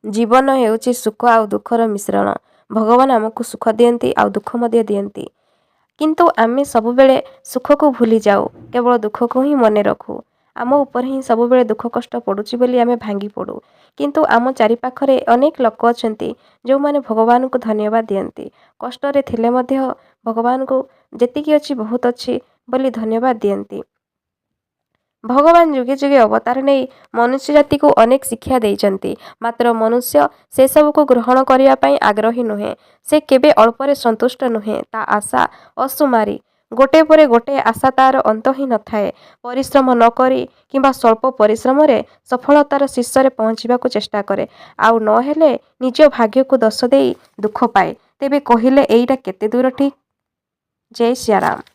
ଜୀବନ ହେଉଛି ସୁଖ ଆଉ ଦୁଃଖର ମିଶ୍ରଣ। ଭଗବାନ ଆମକୁ ସୁଖ ଦିଅନ୍ତି ଆଉ ଦୁଃଖ ମଧ୍ୟ ଦିଅନ୍ତି। କିନ୍ତୁ ଆମେ ସବୁବେଳେ ସୁଖକୁ ଭୁଲି ଯାଉ, କେବଳ ଦୁଃଖକୁ ହିଁ ମନେ ରଖୁ। ଆମ ଉପରେ ହିଁ ସବୁବେଳେ ଦୁଃଖ କଷ୍ଟ ପଡ଼ୁଛି ବୋଲି ଆମେ ଭାଙ୍ଗି ପଡ଼ୁ। କିନ୍ତୁ ଆମ ଚାରିପାଖରେ ଅନେକ ଲୋକ ଅଛନ୍ତି, ଯେଉଁମାନେ ଭଗବାନଙ୍କୁ ଧନ୍ୟବାଦ ଦିଅନ୍ତି। କଷ୍ଟରେ ଥିଲେ ମଧ୍ୟ ଭଗବାନଙ୍କୁ ଯେତିକି ଅଛି ବହୁତ ଅଛି ବୋଲି ଧନ୍ୟବାଦ ଦିଅନ୍ତି। ଭଗବାନ ଯୁଗେ ଯୁଗେ ଅବତାର ନେଇ ମନୁଷ୍ୟ ଜାତିକୁ ଅନେକ ଶିକ୍ଷା ଦେଇଛନ୍ତି। ମାତ୍ର ମନୁଷ୍ୟ ସେସବୁକୁ ଗ୍ରହଣ କରିବା ପାଇଁ ଆଗ୍ରହୀ ନୁହେଁ। ସେ କେବେ ଅଳ୍ପରେ ସନ୍ତୁଷ୍ଟ ନୁହେଁ। ତା ଆଶା ଅସୁମାରୀ। ଗୋଟେ ପରେ ଗୋଟେ ଆଶା, ତାର ଅନ୍ତ ହିଁ ନଥାଏ। ପରିଶ୍ରମ ନ କରି କିମ୍ବା ସ୍ୱଳ୍ପ ପରିଶ୍ରମରେ ସଫଳତାର ଶୀର୍ଷରେ ପହଞ୍ଚିବାକୁ ଚେଷ୍ଟା କରେ, ଆଉ ନହେଲେ ନିଜ ଭାଗ୍ୟକୁ ଦୋଷ ଦେଇ ଦୁଃଖ ପାଏ। ତେବେ କହିଲେ, ଏଇଟା କେତେ ଦୂର ଠିକ୍? ଜୟ ସିଆରାମ।